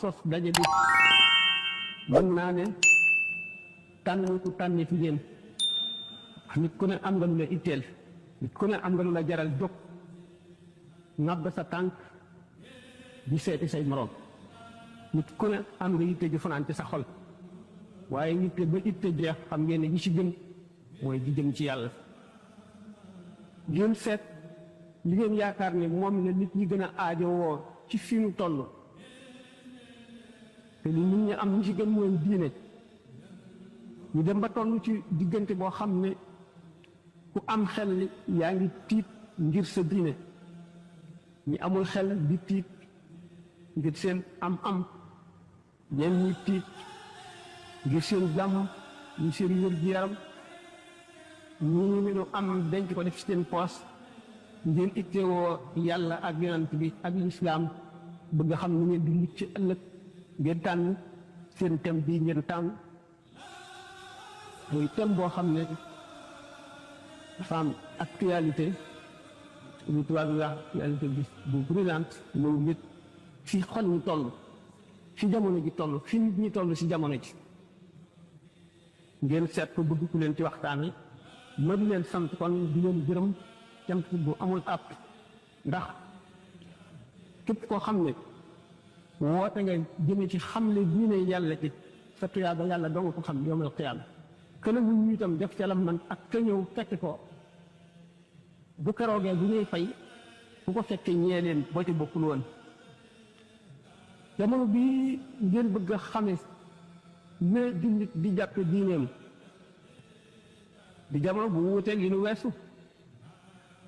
sos daje bi mën naa ne tànn ku tànni fi ngeen nit ku ne am nga lu la itteel nit ku ne am nga lu la jaral jóg ngàbb sa tànk di seeti say moroom nit ku ne am nga yitte ju fanaan ci sa xol waaye yitte ba itte jeex xam ngeen ne ñi ci gën mooy di jëm ci yàlla ngeen seet li ngeen yaakaar ne moom la nit ñi gën a aajowoo ci fi mu toll te li nit ñi am ñi ci gën mooy diine ñu dem ba toll ci diggante boo xam ne ku am xel yaa ngi tiit ngir sa diine ñi amul xel di tiit ngir seen am ñeen ñi tiit ngir seen jàmm ñi seen wér gi yaram ñi ñu am denc ko def ci seen poos ngeen ittewoo yàlla ak yonent bi ak lislaam bëgg xam ni ngeen di mucc ëllëg ngeen tànn seen thème bii ngeen tànn muy thème boo xam ne dafa am actualité lu tubaab bi wax actualité bi bu brûlante loolu nit fi xol ñu toll fi jamono ji toll fi nit ñi toll si jamono ji ngeen seet ko bëgg ku leen ci waxtaan yi ma di leen sant kon di leen gërëm cant bu amul àpp ndax képp koo xam ne woote nga jëme ci xamle diine yàlla ci sa tuyaaba yàlla doo nga ko xam yawmal qiyaama kën a ñu itam def ca la man ak ka ñëw fekk ko bu keroogee bu ñuy fay bu ko fekkee ñee leen boo ci bokkul woon jamono bii ngeen bëgg a xame ne jullit di jàppe diineem di jamono bu wuuteeg yi nu weesu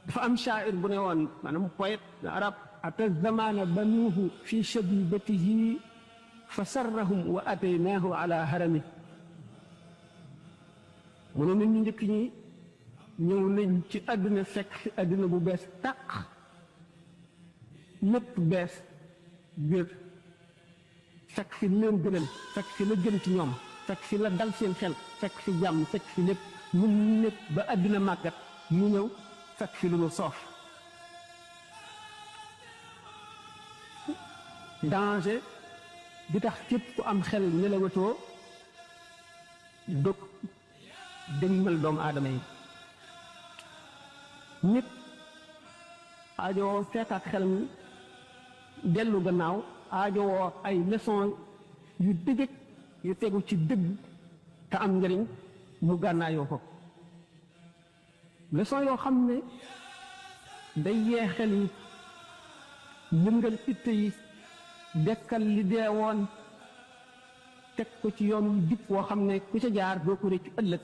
dafa am shaa'ir bu ne woon maanaam poète arab ata zamana banuuhu fi shabibatihi fa sarrahum wa ataynaahu ala harami mu ne nit ñu njëkk ñi ñëw nañ ci àdduna fekk ci àdduna bu bees tàq lépp bees biir fekk fi leen gënal fekk fi la gën ci ñoom fekk fi la dal seen xel fekk fi jàmm fekk fi lépp mun lépp ba àdduna màggat mu ñëw fekk fi lu nu soof danger bi tax képp ku am xel nelawatoo dog dëgmal doomu aadama yi nit aajowoo seetaat xel mi dellu gannaaw aajowoo ay leçon yu dëgg yu tegu ci dëgg te am njëriñ mu gànnaayoo ko leçon yoo xam ne day yee xel yi yëngal itte yi dekkal li dee woon teg ko ci yoon yu jub woo xam ne ku ca jaar doo ko réccu ëllëg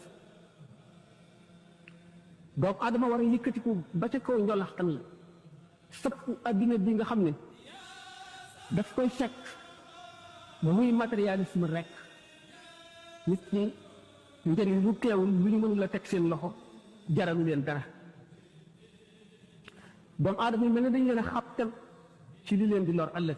doomu aadama war a yëkkatiku ba ca kaw njolaxtan la sëpp adduna bi nga xam ne daf koy fekk muy matérialisme rek nit ñi njëriñ lu teewul lu ñu mënul a teg seen loxo jaralu leen dara doomu aadama yi mel ne dañ leen a xabtal ci li leen di lor ëllëg